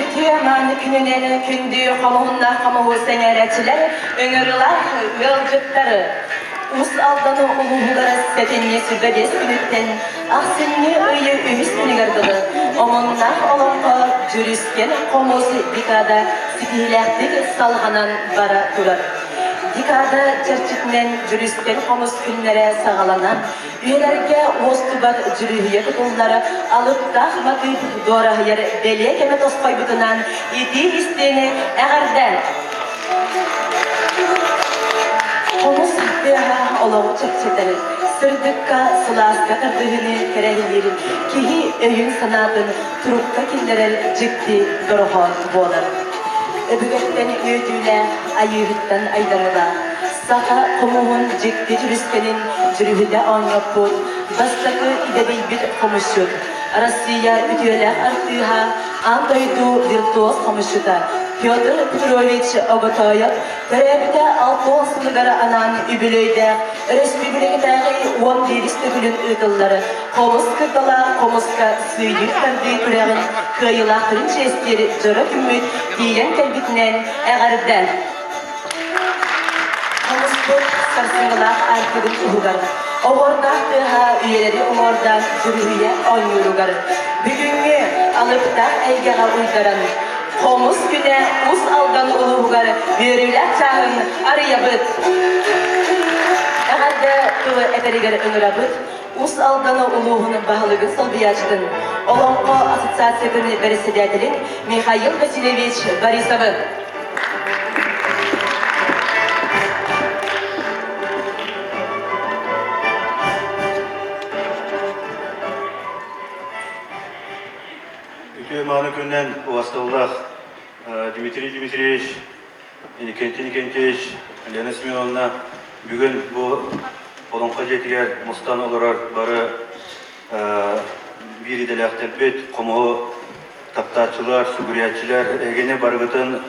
Үтүө мааны күнүнэн күндү хомуһуннаах хомуһу сэҥээрээччилэр, ыҥырыылаах ыалдьыттары Уус Алдан улууһугар сэтинньи 25 күнүттэн ахсынньы ыйы үһүс күнүгэр дылы омуннаах олоҥхо дьүрүскэн хомус декада ситиһиилээхтик салҕанан бара турар. Декада чэрчитинэн дьүрүскэн хомус күннэрэ саҕаланан, үйэлэргэ уостубат дьүрүһүйэ тутуллар алыптаах матыып дуораһыйар бэлиэ кэмэ тосхойбутунан итии истиини эҕэрдэ! Хомус тыаһа олоҕу чэпчэтэр, сырдыкка, сылааска тардыһыыны кэрэһилиир, киһи өйүн-санаатын турукка киллэрэр дьикти дорҕоон буолар. Өбүгэттэн үөтүүлээх, айыыһыттан айдарыылаах, саха хомуһун дьикти дьүрүскэнин дьүрүһүтэ оонньоппут бастакы идэбийбит хомусчут, Россия үтүөлээх артыыһа, аан дойду виртуоз хомусчута Петр Петрович Оготоев төрөөбүтэ 60 сылыгар анаан үбүлүөйдээх өрөспүүбүлүкэтээҕи 11 төгүлүн ыытыллар Хомус кырдалаах хомуска сыыйыы тардыы күрэҕин кыайыылаахтарын чиэстиир дьоро күммүт тиийэн кэлбитинэн эҕэрдэ! Хомуспут сарсыҥҥылаах аартыгын туһугар, оһуордаах тыаһа үйэлэри уҥуордаан дьүрүһүйэ оонньууругар, бүгүҥҥү алыптаах эйгэҕэ уйдаран, Хомус күнэ Уус Алдан улууһугар үөрүүлээх чааһын арыйабыт! Эҕэрдэ тылы этэригэр ыҥырабыт Уус Алдан улууһун баһылыгын солбуйааччытын, Олоҥхо ассоциациятын бэрэссэдээтэлин Михаил Васильевич Борисовы. Үтүө мааны күннэн убастабыллаах Дмитрий Дмитриевич, Иннокентий Иннокентьевич, Лена Семеновна бүгүн бу Олоҥхо дьиэтигэр мустан олорор бары биир идэлээхтэрбит, хомуһу таптааччылар, сүгүрүйээччилэр эһигини барыгытын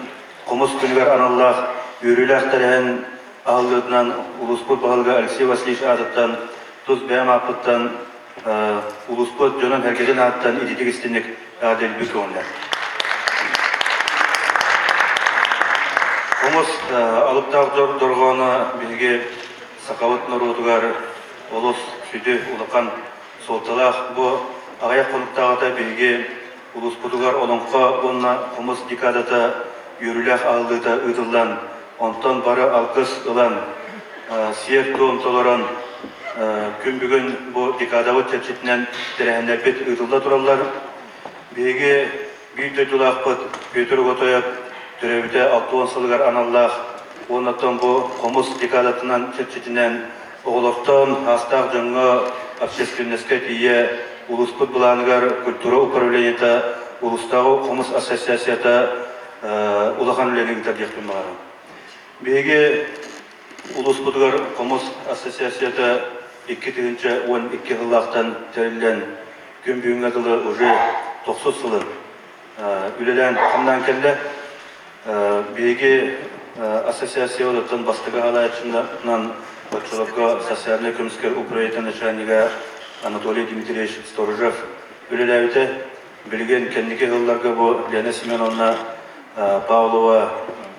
хомус күнүгэр аналлаах үөрүүлээх тэрээһин аһыллыытынан улууспут баһылыга Алексей Васильевич аатыттан тус бэйэм ааппыттан улууспут дьонун-сэргэтин ааттан ититик истинник эҕэрдэлиирбит көҥүллэр. Хомус алыптаах дорҕооно биһиги сахабыт норуотугар олус сүдү улахан суолталаах. Бу аҕыйах хонуктааҕыта биһиги улууспутугар Олоҥхо уонна хомус декадата үөрүүлээх аһыллыыта ыытыллан, онтон бары алгыс ылан, сиэр-туом толорон, күн бүгүн бу декадабыт чэрчитинэн тэрээһиннэрбит ыытылла тураллар. Биһиги биир дойдулаахпыт Петр Оготоев төрөөбүтэ 60 сылыгар аналлаах уоннаттан бу хомус декадатынан чэрчитинэн оҕолортон аастаах дьоҥҥо общественноска тиийэ улууспут былааныгар культура управлениета, улуустааҕы хомус ассоциацията улахан үлэни ыытар диэхпин баҕарабын. Биһиги улууспутугар хомус ассоциацията 2012 сыллаахтан тэриллэн. күн бүгүҥҥэ дылы уже тохсус сылын үлэлээн хамнаан кэллэ. Биһиги ассоциациябытыттан бастакы салайааччынан оччолорго социальнай көмүскэл управлениетын начальнига Анатолий Дмитриевич Сторожев үлэлээбитэ. Билигин кэнники сылларга бу Лена Семеновна Павлова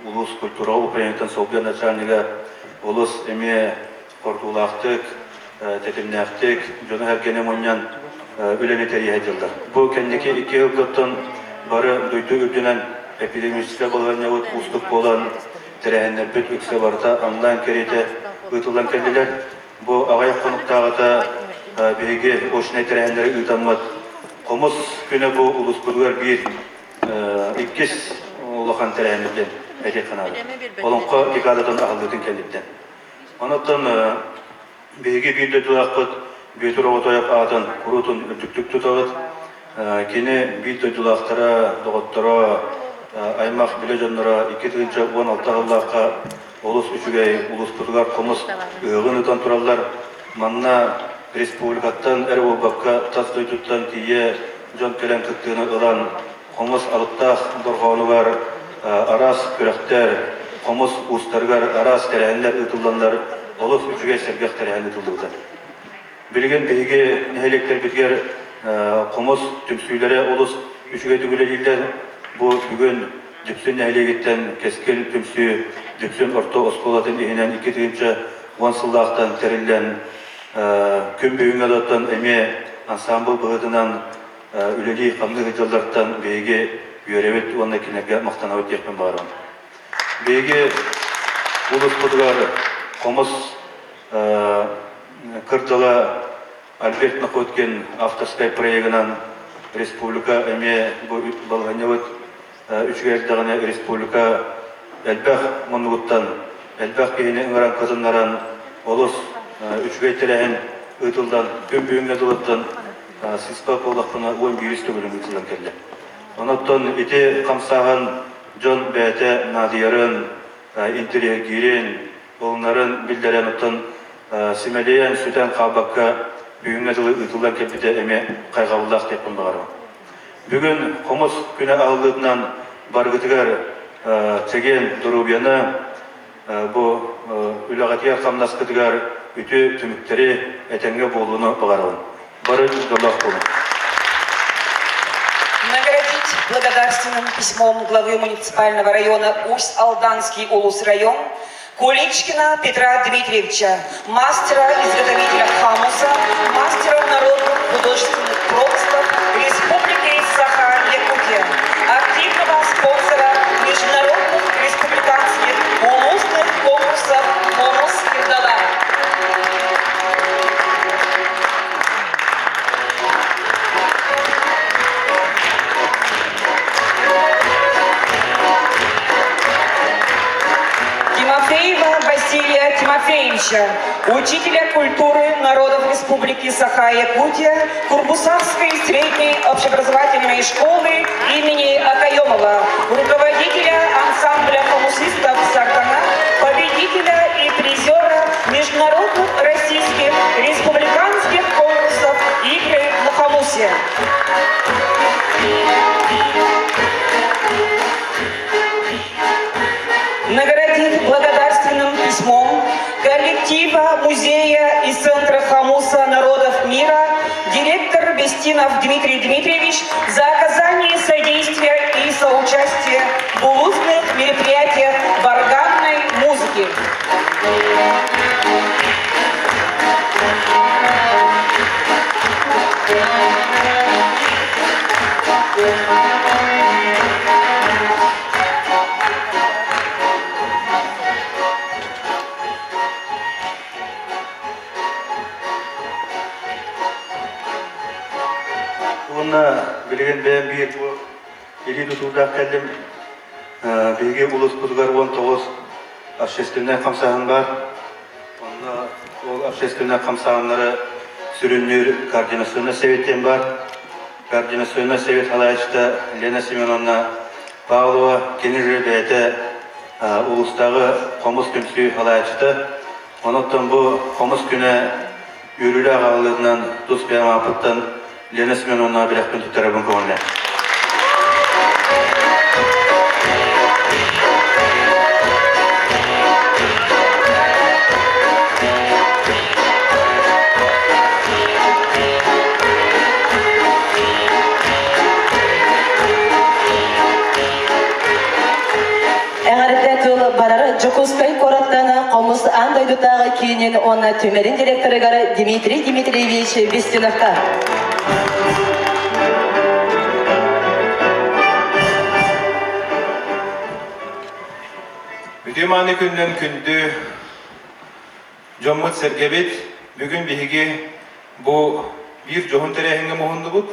улуус культура управлениетын солбуйар начальнига олус эмиэ хордуулаахтык, тэтимнээхтик дьону-сэргэни мунньан үлэни тэрийэ сылдьаллар. Бу кэнники икки сылгыттан бары дойду үрдүнэн эпидемическэй балаһыанньабыт уустук буолан, тэрээһиннэрбит үксэ барыта онлайн кэриэтэ ыытыллан кэллилэр. Бу аҕыйах хонуктааҕыта биһиги очнай тэрээһиннэри ыытаммыт Хомус күнэ бу улууспутугар биир иккис улахан тэрээһиммит диэн этиэххэ наада. Олоҥхо декадатын аһыллыытын кэнниттэн. Онон биһиги биир дойдулаахпыт Бүөтүр Оҕотоев аатын куруутун үрдүктүк тутабыт. Кини биир дойдулаахтара, доҕотторо, аймах билэ дьонноро 2016 сыллаахха олус үчүгэй улууспутугар хомус ыһыаҕын ыытан тураллар. Манна республикаттан эрэ буолбакка, тас дойдуттан тиийэ дьон кэлэн кыттыыны ылан, хомус алыптаах дорҕоонугар араас күрэхтэр, хомус уустарыгар араас тэрээһиннэр ыытылланнар олус үчүгэй сэргэх тэрээһин ыытыллыбыта. Билигин биһиги нэһилиэктэрбитигэр хомус түмсүүлэрэ олус үчүгэйдик үлэлииллэр. Бу бүгүн Дүпсүн нэһилиэгиттэн Кэскил түмсүү Дүпсүн орто оскуолатын иһинэн 2010 сыллаахтан тэриллэн күн бүгүҥҥэ дылы эмиэ ансаамбыл быһыытынан үлэлии-хамныы сылдьаллартан биһиги үөрэбит уонна кинилэргэ махтанабыт диэхпин баҕарабын. Биһиги улууспутугар хомус кырдала Альберт Находкин авторскай проегынан республика эмиэ бу балаһыанньабыт үчүгэй эрдэҕинэ республика элбэх муннугуттан элбэх киһини ыҥыран кытыннаран олус үчүгэй тэрээһин ыытыллан күн бүгүҥҥэ дылыттан сыыспа буоллахпына уон биирис төгүлүн ыытыллан кэллэ. Онон ити хамсааһын дьон бэйэтэ наадыйарын, интэриэһиргиирин, ылынарын биллэрэн оттон симэлийэн, сүтэн хаалбакка бүгүҥҥэ дылы ыытыллан кэлбитэ эмиэ хайҕабыллаах диэхпин баҕарабын. Бүгүн хомус күнэ аһыллыытынан барыгытыгар чэгиэн доруобуйаны, бу үлэҕитигэр-хамнаскытыгар үтүө түмүктэри, этэҥҥэ буолууну баҕарабын. Бары дьоллоох буолуҥ. Наградить благодарственным письмом главы муниципального района Усть-Алданский улус-район Куличкина Петра Дмитриевича, мастера-изготовителя хамуса, мастера народных художественных промыслов Республики Саха-Якутия, активного спонсора международных республиканских улусных конкурсов «Хомус Кирдала». Тимофеева Василия Тимофеевича, учителя культуры народов Республики Саха-Якутия, Курбусавской средней общеобразовательной школы имени Акаемова, руководителя ансамбля хомусистов «Сартана», победителя и призера международных российских республиканских конкурсов «Игры на хомусе». Наградить благодарственным письмом коллектива Музея и Центра Хамуса народов мира директор Бестинов Дмитрий Дмитриевич за оказание содействия и соучастие в улусных мероприятиях варганной музыки. Уонна билигин бэйэм биир бу илии тутуурдаах кэллим. Биһиги улууспутугар 19 общественнай хамсааһын баар. Онно ол общественнай хамсааһыннары сүрүннүүр координационнай совет диэн баар. Координационнай совет салайааччыта Лена Семеновна Павлова кини же бэйэтэ улуустааҕы хомус түмсүү салайааччыта. Онон бу хомус күнэ үөрүүлээх аҕалыытынан тус бэйэм ааппыттан Лена Семеновна бэлэхпин туттарабын көҥүллээн. Эҕэрдэ тыл барар Дьокуускай куораттан Хомус аан дойдутааҕы киинин уонна түмэлин директорыгар Дмитрий Дмитриевич Бестиновка. Үтүө мааны күннэн күндү дьоммут-сэргэбит, бүгүн биһиги бу биир дьоһун тэрээһиҥҥэ муһуннубут.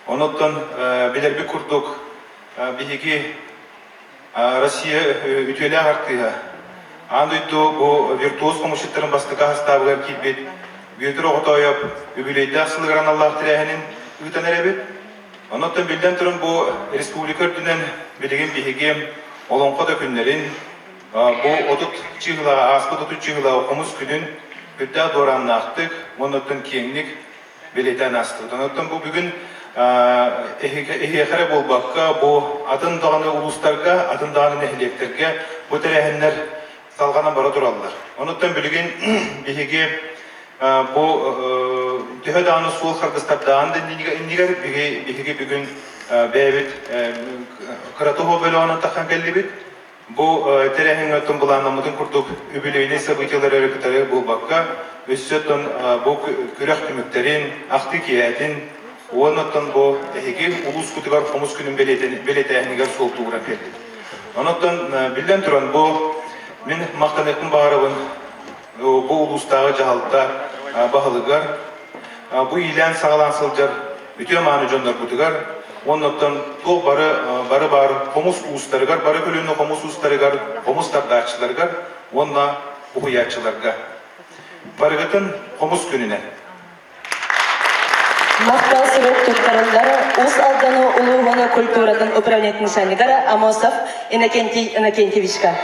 Онуттан билэрбит курдук биһиги Россия үтүөлээх артыыһа, аан дойду бу виртуоз хомусчуттарын бастакы састаабыгар киирбит Бүөтүр Оҕотоойоп үбүлүөйдээх сылыгар аналлаах тэрээһинин ыытан эрэбит. Онон биллэн туран бу республика үрдүнэн билигин биһиги Олоҥхо да күннэрин, бу 30 чыыһылаҕа ааспыт 30 чыыһылаҕа хомус күнүн үрдээх дуорааннаахтык уонна киэҥник бэлиэтээн аастыбыт. Онон бу бүгүн эһиэхэ эрэ буолбакка, бу атын даҕаны улуустарга, атын даҕаны нэһилиэктэргэ бу тэрээһиннэр салҕанан бара тураллар. Онуттан билигин биһиги бу төһө даҕаны суол харгыстардаан да иннигэр биһиги бүгүн бэйэбит кырата бөлөҕүнэн таххан кэллибит. Бу тэрээһиҥҥэ оттон былааннаммытын курдук үбүлүөйнэй событиелары эрэ кытары буолбакка, өссө оттон бу күрэх түмүктэрин, ахтыы киэһэтин уонна оттон бу эһиги улуускутугар хомус күнүн бэлиэтээһинигэр суолтууран кэллим. Онон биллэн туран бу мин махтаныахпын баҕарабын бу улуустааҕы дьаһалта баһылыгар, бу иилээн-саҕалаан сылдьар үтүө-мааны дьоннорбутугар уонна оттон туох бары бары баар хомус уустарыгар, бары көлүөнэ хомус уустарыгар, хомус тардааччыларыгар уонна уһуйааччыларга. Барыгытын хомус күнүнэн! Махтал сурук туттарыллар Уус Алданы улууһун культуратын управлениетын начальнигар Амосов Иннокентий Иннокентьевичка.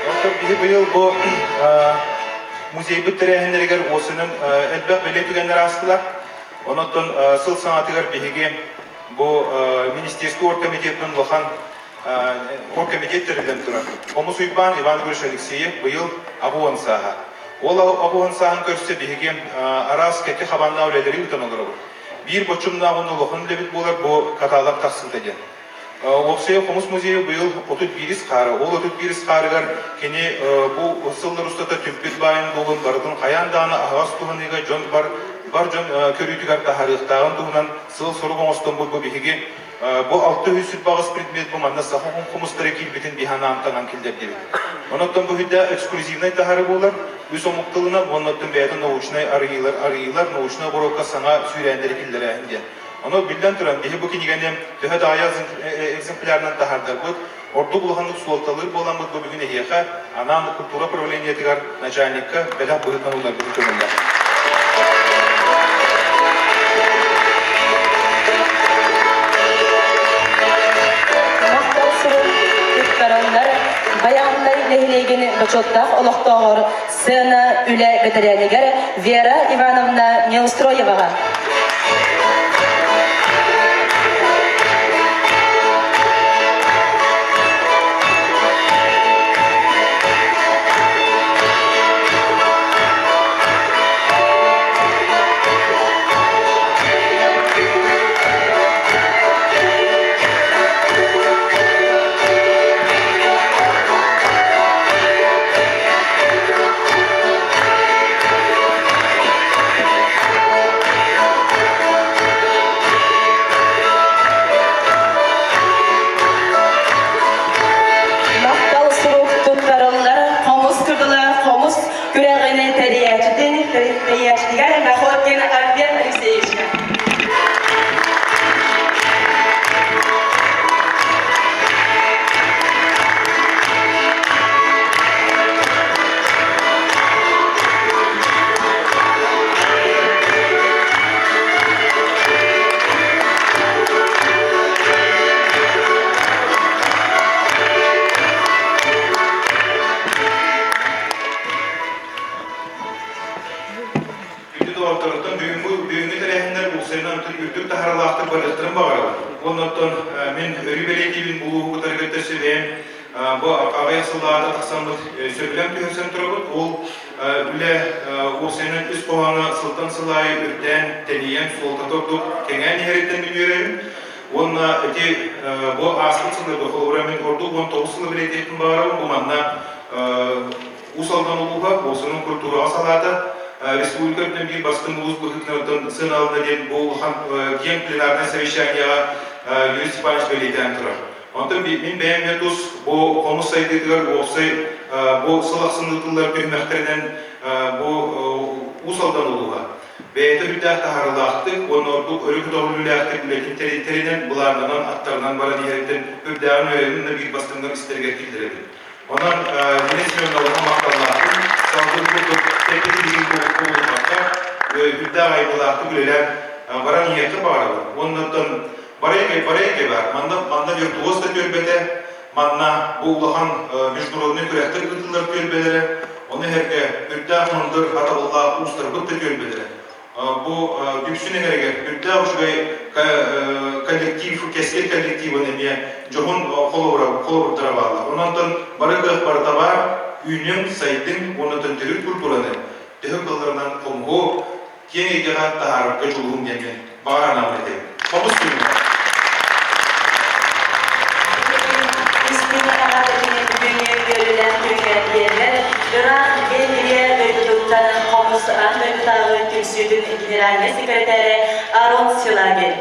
Оттон биһи быйыл бу музейбыт тэрээһиннэригэр уосунан элбэх бэлиэ түгэннэр аастылар. Онон сыл саҥатыгар биһиги бу министерство оргкомитетын улахан оргкомитет тэриллэн турар. Хомус Уйбаан Иван Григорьевич Алексеев быйыл 80 сааһа. Ол 80 сааһын көрсө биһиги араас кэккэ хабааннаах үлэлэри ыытан олоробут. Биир боччумнаах уонна улахан үлэбит буолар бу каталог тахсыыта диэн. Уопсайа Хомус музейа быйыл 31 хаара. Ол 31 хаарыгар кини бу сыллар устата түмпүт баайын дуолун барытын хайаан даҕаны аһаҕас туһаныыга дьон бар, бар дьон көрүүтүгэр таһаарыахтааҕын туһунан сыал-сорук оҥостоммут бу биһиги бу 628 предмет бу манна саха хомустара киирбитин биһанаан таҥан киллэрдибит. Онон бу хүдэ эксклюзивнай таһары буолар, үс омук тылынан уонна бэйэтин научнай арыйыылар, арыйыылар научнай оборокка саҥа сүүрээннэри киллэрээһин диэн. Ону биллэн туран, биһи бу кинигэни төһө да аҕыйах экземплярынан таһаардарбыт, ордук улаханнык суолталыыр буоламмыт бу бүгүн эһиэхэ анаан культура управлениетыгар начальникка бэлэх быһыытынан уларбытын көҥүллээх. Махтал сурук туттараннар Байаҕантай нэһилиэгин бочуоттаах олохтооҕор сцена үлэ бэтэрээнигэр Вера Ивановна Неустроеваҕа. Махтал сурук туттарыллар хомус кытыла хомус күрэҕин тэрийээччитин тэрийээччитигэр Находкин Альберт Алексеевичка. доҕотторуттан бүгүҥҥү бүгүҥҥү тэрээһиннэр уопсайынан үрдүк таһаарыылаахтык барыахтарын баҕарабын. Уонна оттон мин өрүү бэлиэтиибин булууһу кытары кытта бэйэм бу аҕыйах сыллааҕыта тахсаммыт сөбүлэҥ түһэрсэн турабыт. Ол үлэ уопсайынан үс хоһооно сылтан сыл аайы үрдээн, тэнийэн, суолтата ордук кэҥээн иһэриттэн мин үөрэбин. Уонна ити бу ааспыт сылларга холобура мин ордук 19 сылы бэлиэтиэхпин баҕарабын. Бу манна Уус Алдан улууһа уопсайынан культураҕа салаата республика үрдүнэн биир бастыҥ улуус быһыытынан сыаналанна диэн бу улахан киэҥ пленарнай совещаниеҕа Юрий Степанович бэлиэтээн турар. Онтон мин бэйэм эмиэ тус бу хомус сайдыытыгар уопсай бу сыл ахсын ыытыллар түһүмэхтэринэн бу Уус Алдан улууһа бэйэтэ үрдээх таһаарыылаахтык уонна ордук өрө көтөҕүллүүлээхтик үлэтин тэринэн былааннанан аттарынан баран иһэриттэн үрдээҕин үөрэбин уонна биир бастыҥнар истэригэр киллэрэбин. Онон Елена Семеновна махталлаахпын, салгын курдук тэппит буолбакка, үрдээх айылгылаахтык үлэлээн баран иһиэххэ баҕарабын. Уонна оттон барай барай бар. Манна манна виртуоз да түөлбэтэ, манна бу улахан международный күрэхтэр ыытыллар түөлбэлэрэ, ону эһэргэ үрдээх мындыр хатабыллаах уустарбыт да түөлбэлэрэ. Бу Дүпсүн эҥэригэр үрдээх үчүгэй коллектив, кэскил коллективын эмиэ дьоһун холобура, холобурдара бааллар. Онон бары кыах барыта баар, үүнүҥ, сайдыҥ уонна төрүт культураны төһө кылларынан хомуһу киэҥ эйгэҕэ таһаарарга дьулуһуҥ диэн баҕа санаабын этэбин. Хомус күнүнэн! Истиҥ эҕэрдэтин бүгүҥҥү үөрүүлээх күҥҥэ биэрэр ыраах Венгрия дойдутуттан хомус аан дойдутааҕы түмсүүтүн генеральнай секретарэ Арон Силагин.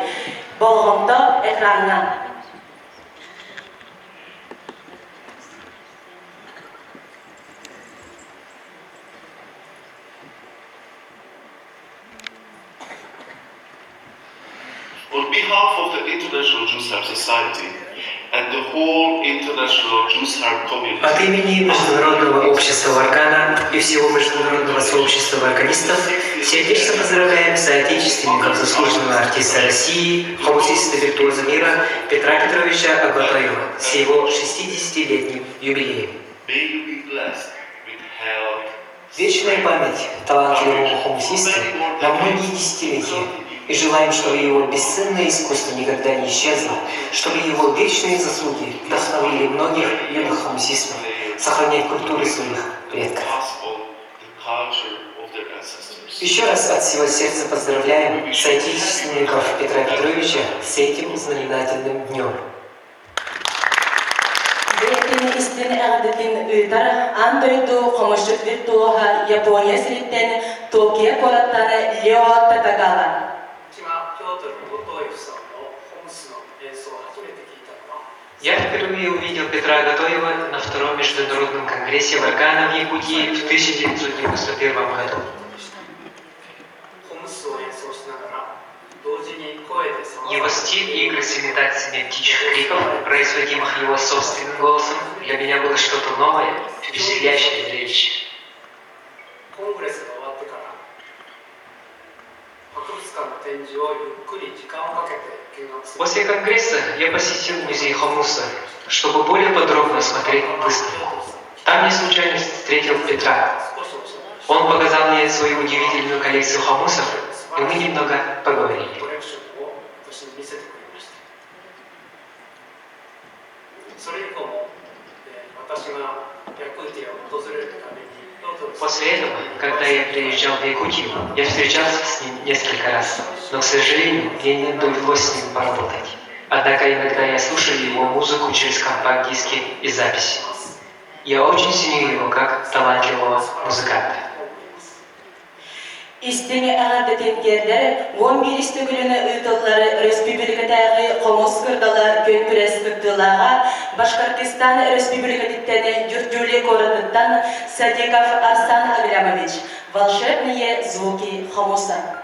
Болҕомто экраҥҥа. On behalf of the International Jews Harp Society and the whole international Jews Harp community, От имени Международного общества варгана и всего международного сообщества варганистов сердечно поздравляем соотечественников заслуженного артиста России, хомусиста-виртуоза мира Петра Петровича Агатоева с его 60-летним юбилеем. may you be blessed with health, Вечная память талантливому хомусисту на многие десятилетия. И желаем, чтобы его бесценное искусство никогда не исчезло, чтобы его вечные заслуги вдохновили многих юных хомусистов сохранять культуру своих предков. Еще раз от всего сердца поздравляем соотечественников Петра Петровича с этим знаменательным днем. Бэйэтин истин эҕэрдэтин ыытар аан дойду хомусчут виртуоһа Япония сириттэн Токио куораттан Лео Татагава. Я впервые увидел Петра Агатоева на втором международном конгрессе варгана в Якутии в 1991 году. Его стиль игры с имитациями птичьих криков, производимых его собственным голосом, для меня было что-то новое, впечатляющее зрелище. После конгресса я посетил музей Хомуса, чтобы более подробно осмотреть выставку. Там я случайно встретил Петра. Он показал мне свою удивительную коллекцию хомусов, и мы немного поговорили. После этого, когда я приезжал в Якутию, я встречался с ним несколько раз, но, к сожалению, мне не довелось с ним поработать. Однако иногда я слушаю его музыку через компакт-диски и записи. Я очень ценю его как талантливого музыканта. Истиҥ эҕэрдэтин тиэрдэр 11 төгүлүн ыытыллар өрөспүүбүлүкэтээҕи хомус кырдала күөн күрэс кыттыылааҕа Башкортостан Өрөспүүбүлүкэтиттэн Дюртюли куоратыттан Садиков Арсан Аглямович «Волшебные звуки хомуса».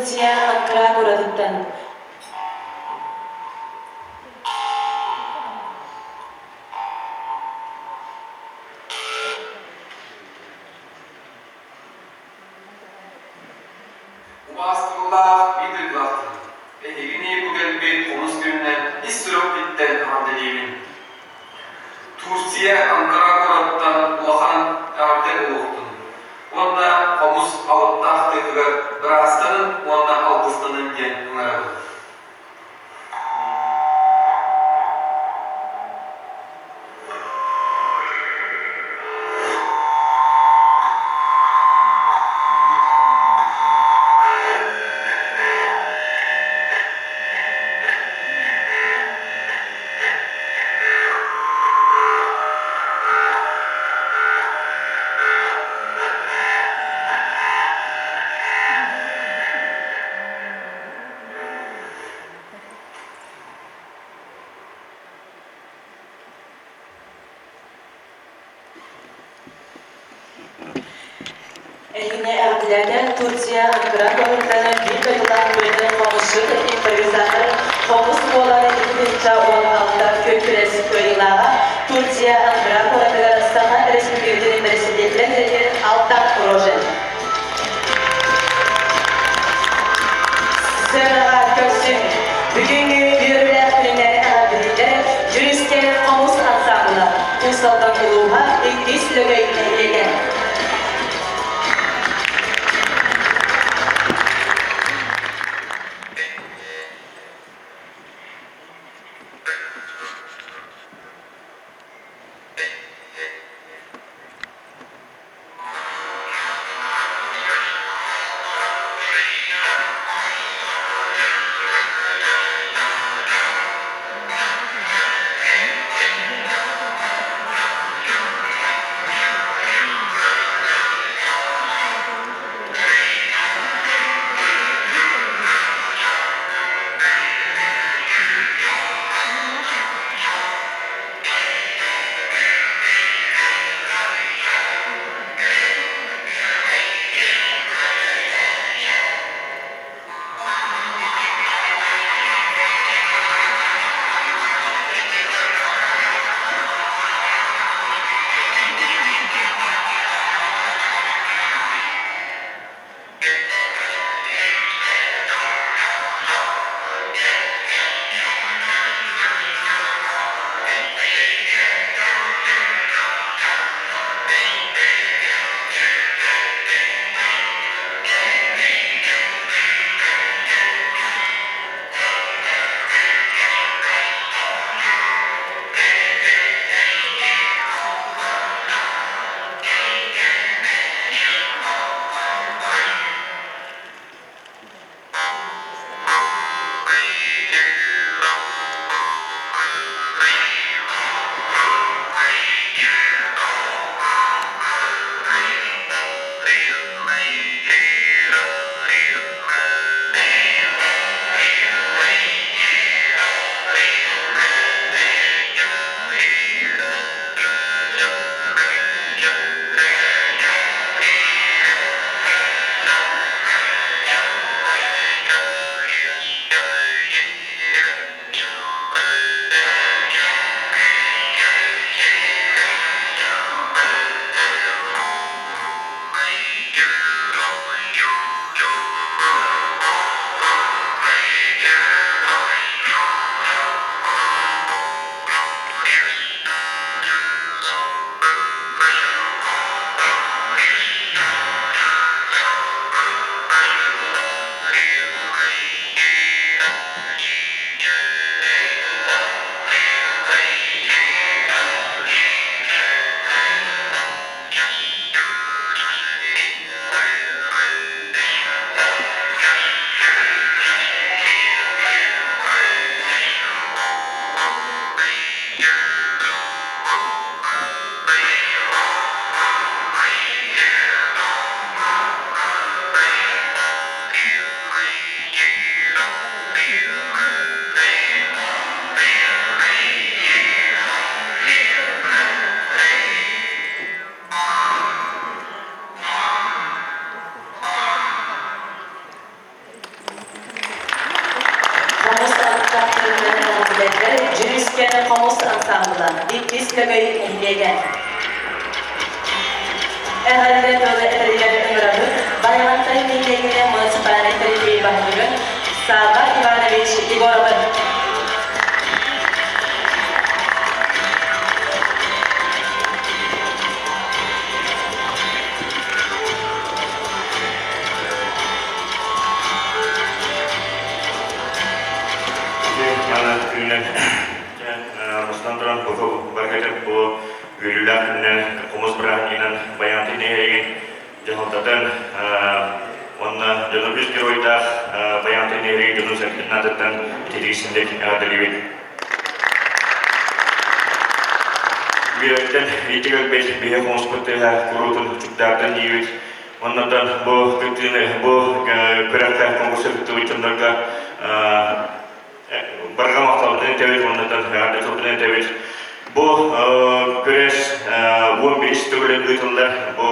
Турция Анкара куоратыттан. Убаастабыллаах биир дойдулаахтарым, эһигини бу кэлбит хомус күнүнэн ис сүрэхпиттэн эҕэрдэлиибин. Турция Анкара куораттан улахан эҕэрдэ буолуохтун уонна хомус алыптаах тыатыгар ыраастанын уонна алгыстанын диэн ыҥырабын. Эһигини эҕэрдэлээтэ Турция Анкара куораттан биир дойдулаах үлэтин хомусчут импровизатор хомус буолар 2016 күөн-күрэс кыайыылааҕа Турция Анкара куоратыгар Саха Республикатын бэрэсидиэнтэрин Алтан Рожин. Сыанаҕа көрсүҥ! Бүгүҥҥү үөрүүлээх күнүнэн эҕэрдэлииллэр Дьүрүскэн хомус ансаамбыла Уус Алдан улууһа иккис Лөгөй нэһилиэгэ. Үс Лөгөй нэһилиэгэ. Эҕэрдэ тылы этэригэр ыҥырабыт Байаҕантай нэһилиэгинэ муниципальнай тэриллии баһылыгын Савва Иванович Егоровы. Күнүнэн мустан туран бу баргача бу үөрүүлээх күнүнэн хомус бырааһынньыгынан Байаантай нэһилиэгин дьаһалтатын уонна дьону үс геройдаах Байаантай нэһилиэгин дьонун-сэргэтин аатыттан ититигиссинник эҕэрдэлиибит. Үөрэттэн ити кэлбит биһи хомуспут тыаһа куруутун чугдаартан диибит. Оннотон бу кыттыыны бу күрэххэ конкурса кыттыбыт дьоннорго барҕа махталбытын этэбит уоннатан эҕэрдэ тылбытын этэбит. Бу күрэс 11 төгүлүн ыытыллар. Бу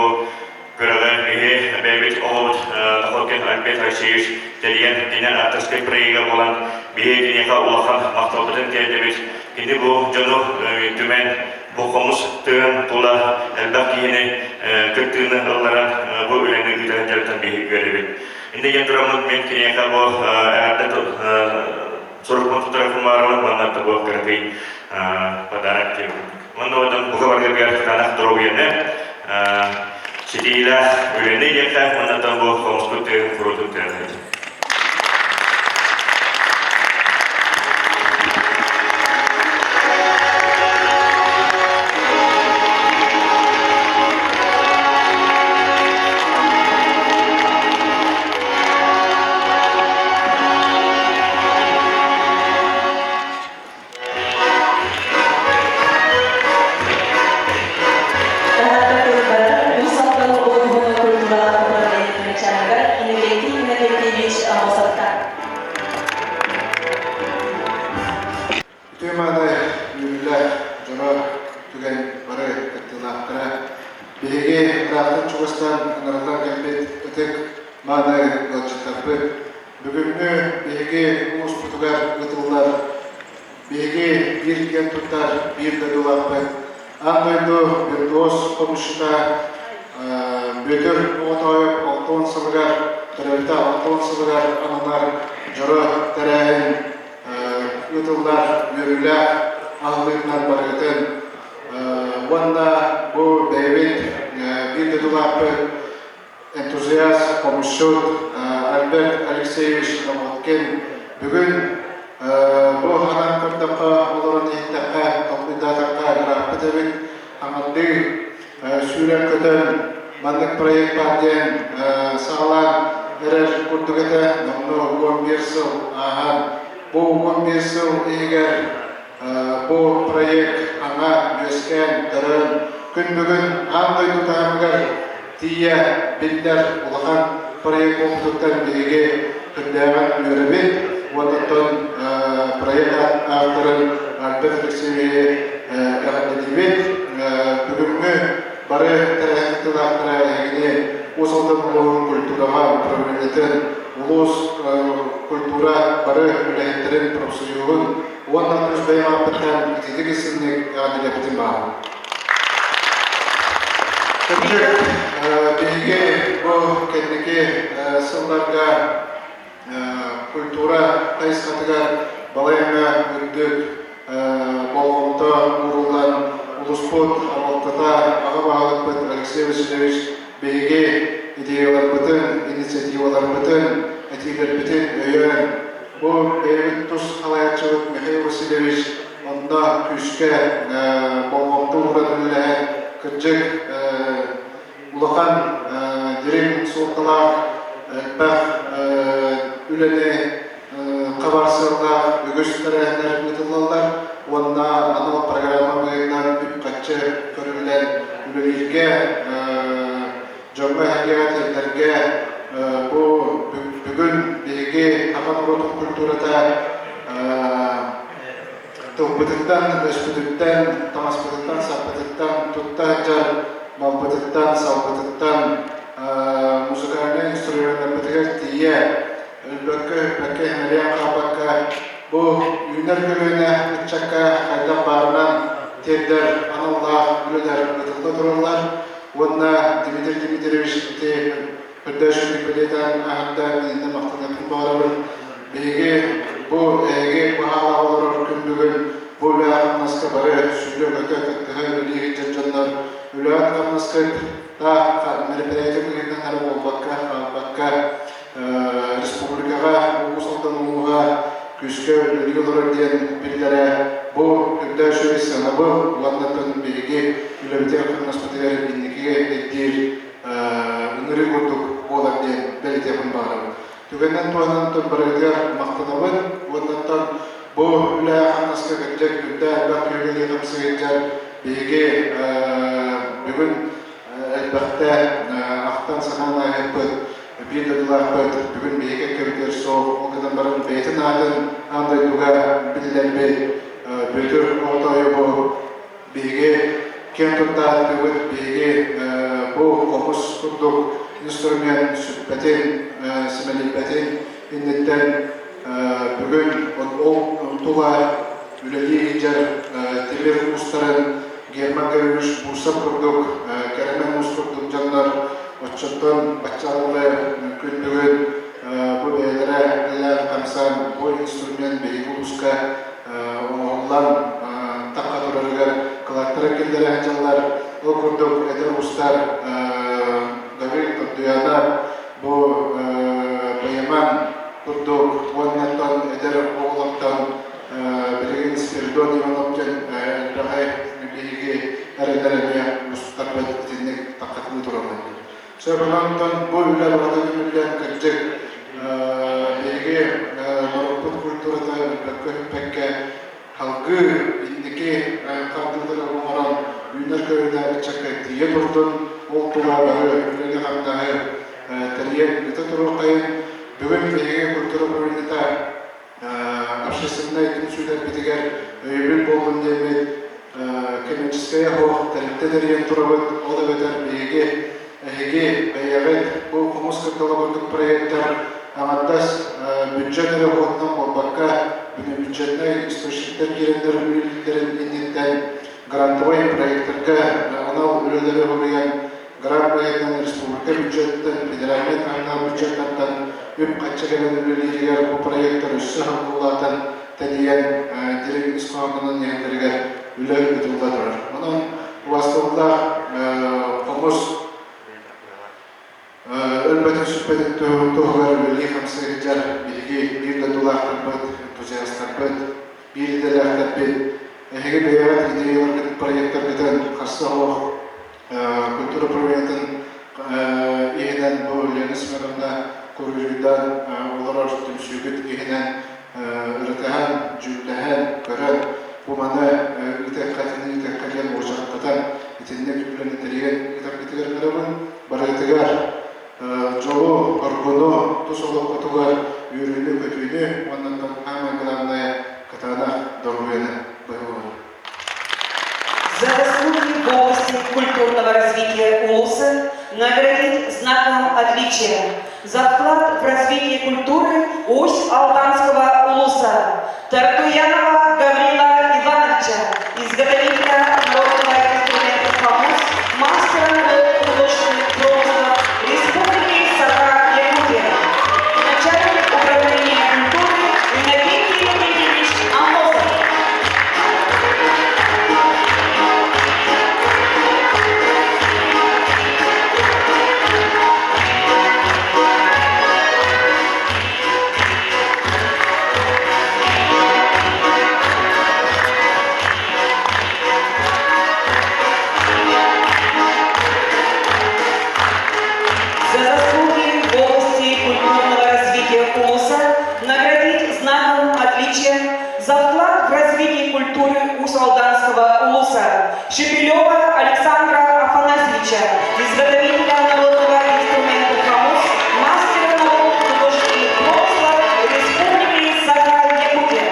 күрэҕи биһи бэйэбит оҕобут Находкин Альберт Алексеевич тэрийэн кини авторскай проега буолан биһи киниэхэ улахан махталбытын тиэрдэбит. Кини бу дьону түмэн бу хомус тыын тула элбэх киһини кыттыыны ылларан бу үлэни ыытан дьарыктан биһи үөрэбит. Инде диэн тураммын мин киниэхэ бу эҕэрдэ сурукпун тутара кумаарабын уонна бу кыракый подарок диэбит. Уонна оттон бука баргыгар кытаанах доруобуйаны ситиилээх үлэни диэххэ уонна бу хомуспут тыын куруутун тыаһыт. Таһаарда кылбара Үс Алдан улууһун культураҕа управлениетын начальнигар Иннокентий Иннокентьевич Аммосовка. Үтүө мааны үөрүүлээх дьоро түгэн бары кыттыылаахтара. Биһиги ыраахтан чугастан ыҥырыллан кэлбит ытык мааны ыалдьыттарбыт. Бүгүҥҥү биһиги улууспутугар ыытыллар биһиги биир киэн туттар биир дойдулаахпыт аан дойду виртуоз хомусчута Бүөтүр Оҕотоойоп 60 сылыгар төрөөбүтэ 60 сылыгар ананар дьоро тэрээһин ыытыллар үөрүүлээх аһыллыытынан барыгытын уонна бу бэйэбит биир дойдулаахпыт энтузиаст, хомусчут Альберт Алексеевич Находкин бүгүн бу ханан көрдөххө, олорон иһиттэххэ, толкуйдаатахха ырааппыт эбит. Аҥардыы сүүрэн-көтөн маннык проект баар диэн саҕалаан эрэр курдук этэ. Номнуо 11 сыл ааһан, бу 11 сыл иһигэр бу проект аҥа үөскээн, төрөөн, күн бүгүн аан дойду таһымыгар тиийэ биллэр улахан проект буолбутуттан биһиги түрдээҕин үөрэбит уонна оттон проект авторын Альберт Алексеевиһи эҕэрдэлиибит. Бүгүҥҥү бары тэрээһин кыттыылаахтара эһигини Уус Алдан улууһун культураҕа управлениетын, улуус культура бары үлэһиттэрин профсоюһун уонна тус бэйэм ааппыттан ититик истиҥник эҕэрдэлиэхпитин баҕарабын. Кырдьык, биһиги бу кэнники сылларга культура хайысхатыгар балай эмэ үрдүк болҕомто ууруллан, улууспут абалтата аҕа баһылыкпыт Алексей Васильевич биһиги идеяларбытын, инициативаларбытын, этиилэрбитин өйөөн, бу бэйэбит тус салайааччыбыт Михаил Васильевич онно күүскэ болҕомто ууран үлэлэһэн, кырдьык, улахан дириҥ суолталаах элбэх үлэни хабар сыаллаах үгүс тэрээһиннэр ыытыллаллар уонна анал программа быһыытынан үп-харчы көрүллэн үлэлииргэ дьоҥҥо-эһэгэ тиэрдэргэ бу бүгүн биһиги саха норуотун культурата тылбытыттан, өспүтүттэн, таҥаспытыттан, саппытыттан, тутта сылдьар малбытыттан, салбытыттан музыкальнай инструменнарбытыгар тиийэ өлбөккө-өппөккө, имэрийэн хаалбакка бу үүнэр көлүөнэ ыччакка хайдах баарынан тиэрдэр аналлаах үлэлэр ыытылла тураллар уонна Дмитрий Дмитриевич ити көрдөөччүнү бэлиэтээн аһарда кининэн махтаныахпын баҕарабын. Биһиги бу эһиги баһаалаах олорор күн бүгүн бу үлэҕэ-хамнаска бары сүүрэ-көтө кыттыһа үлэлии сылдьар дьоннор үлэҕит-хамнаскыт таах мероприятие быһыытынан эрэ буолбакка, хаалбакка республикаҕа Уус Алдан улууһа күүскэ үлэлии олорор диэн биллэрэ. Бу үрдэ үчүгэй сыанабыл уонна биһиги үлэбитигэр-хамнаспытыгар инникигэ ирдиир ыҥырыы курдук буолар диэн бэлиэтиэхпин баҕарабын. Түгэнинэн туһанан барыгытыгар махтанабын уоннаттан бу үлэ-хамнаска кырдьык үрдэ элбэх күһүгэлии хамсыгыдьар биһиги бүгүн элбэхтэ ахтан-санаан ааһыппыт биир дойдулаахпыт бүгүн биһиги кэккэбитигэр суох, ол гынан баран бэйэтин аатын аан дойдуга биллэрбит Бүөтүр Оҕотоойобу биһиги киэн тутта ааттыыбыт, биһиги бу хомус курдук инструмент сүппэтин, симэлийбэтин инниттэн бүгүн ол тула үлэлии сылдьар тимир уустарын Герман Гаврильевич Бурсов курдук, Кэрэмэн Уус курдук дьоннор оччоттон баччалары күн бүгүн бу бэйэлэрэ үлэлээн-хамсаан бу инструмент биһиги улууска оҥоһуллан тахха турарыгар кылааттарын киллэрэ сылдьаллар. Ол курдук эдэр уустар Гаврил Тордуянов бу Байаман курдук уоннаттан эдэр оҕолортон Билигин Спиридон Иванов диэн элбэҕи биһиги эрэнэр эмиэ устарбыт итинник таххатыныы тураллар. Сөбүлэнтэн бу үлэ барыта түмүллэн кырдьык биһиги норуоппут культурата өлбөккө-сүппэккэ салгыы инники хардыылары оҥорон үүнэр көлүөнэ ыччакка тиийэ турдун, ол тула бары үлэни-хамнаһы тэрийэн ыыта туруоххайын. Бүгүн биһиги культура управлениета общественнай түмсүүлэрбитигэр өйөбүл буоллун диэммит коммерческай оһох тэрилтэ тэрийэн турабыт. Ол эбэтэр биһиги эһиги бэйэҕит бу хомус кырдала курдук проектар аҥардас бюджет эрэ уотунан буолбакка, бюджетнай источниктар киирэннэр үлэлииллэрин инниттэн грантовай проектарга анал үлэлэри уһуруйан Грант быһыытынан республика бюджеттан, федеральнай таһымнаах бюджеттартан үп-харчы кэлэн үлэлииригэр бу проектар өссө улаатан, тэнийэн, дириҥ ис хоһоонунан иһэллэригэр үлэ ыытылла турар. Онон убастабыллаах хомус өлбөтүн-сүппэтин туһугар үлэлии-хамсыы сылдьар биһиги биир дойдулаахтарбыт, энтузиастарбыт, биир идэлээхтэрбит, эһиги бэйэҕит идеяларгыт, проектаргытын харса оһох культура управлениетын иһинэн бу Лена Семеновна куруһуйдаан олорор түмсүүгүт иһинэн ырытыһан, дьүүллэһэн, көрөн, бу маны ыытыахха, итини ыытыахха диэн уочараттатан итинник үлэни тэрийэн ыытаргытыгар ыҥырабын. Барыгытыгар дьолу, оргуну, тус олоххутугар үөрүүнү-көтүүнү уонна самое главное кытаанах доруобуйаны быһыллабын. За заслуги в области культурного развития Улуса наградить знаком отличия за вклад в развитие культуры Усть-Алданского Улуса Тартуянова Гаврила Ивановича, изготовителя народного инструмента «Хомус», мастера народных художественных промыслов Республики Саха-Якутия, начальник управления культуры Иннокентий Дмитриевич Амосов. За заслуги в области культурного развития Улуса наградить знаком отличия за вклад в развитие культуры Усть-Алданского Улуса Шепелева Александра Афанасьевича, изготовителя народного инструмента хомус, мастера народных художественных промыслов Республики Саха-Якутия.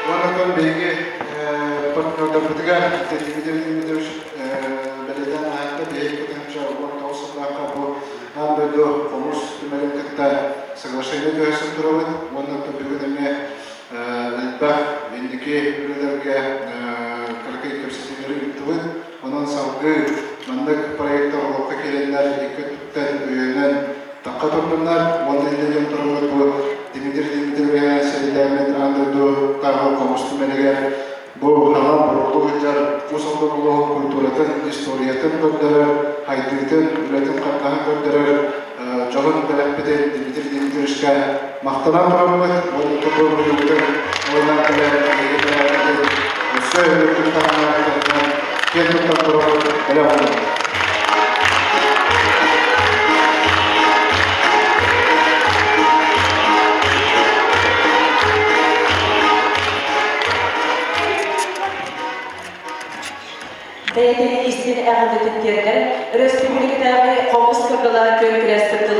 Уонна биһиги партнердарбытыгар Дмитрий Дмитриевич бэлиэтээн аһарда биһиги 2019 сыллаахха бу дойду хомус түмэлин кытта соглашение түһэрсэн турабыт уонна бүгүн эмиэ элбэх инники үлэлэргэ кыракый кэпсэтиилэри ыыттыбыт. Онон салгыы маннык проектар олоххо киирэннэр икки өттүттэн өйөнөн тахха турдуннар уонна инньэ диэн тураммыт бу Дмитрий Дмитриевич сэрэлээммит аан дойду тааҕы хомус түмэлигэр Бу хаҥан буруллуу сылдьар Уус Алдан улууһун культуратын, историятын көрдөрөр, хайдыытын, үлэтин-хамнаһын көрдөрөр дьоһун бэлэхпитин Дмитрий Дмитриевичка махтанан тураммыт уонна туруорбутун уонна кэлэн биһиги бэлэхпитин өссө үрдүк таһымнаахтарынан киэн туттан турабыт бэлэх уунабыт. Бэйэтин истин эҕэрдэтин тиэрдэр, өрөспүүбүлүкэтээҕи хомус кыргыла күөн күрэс кыттыылаах.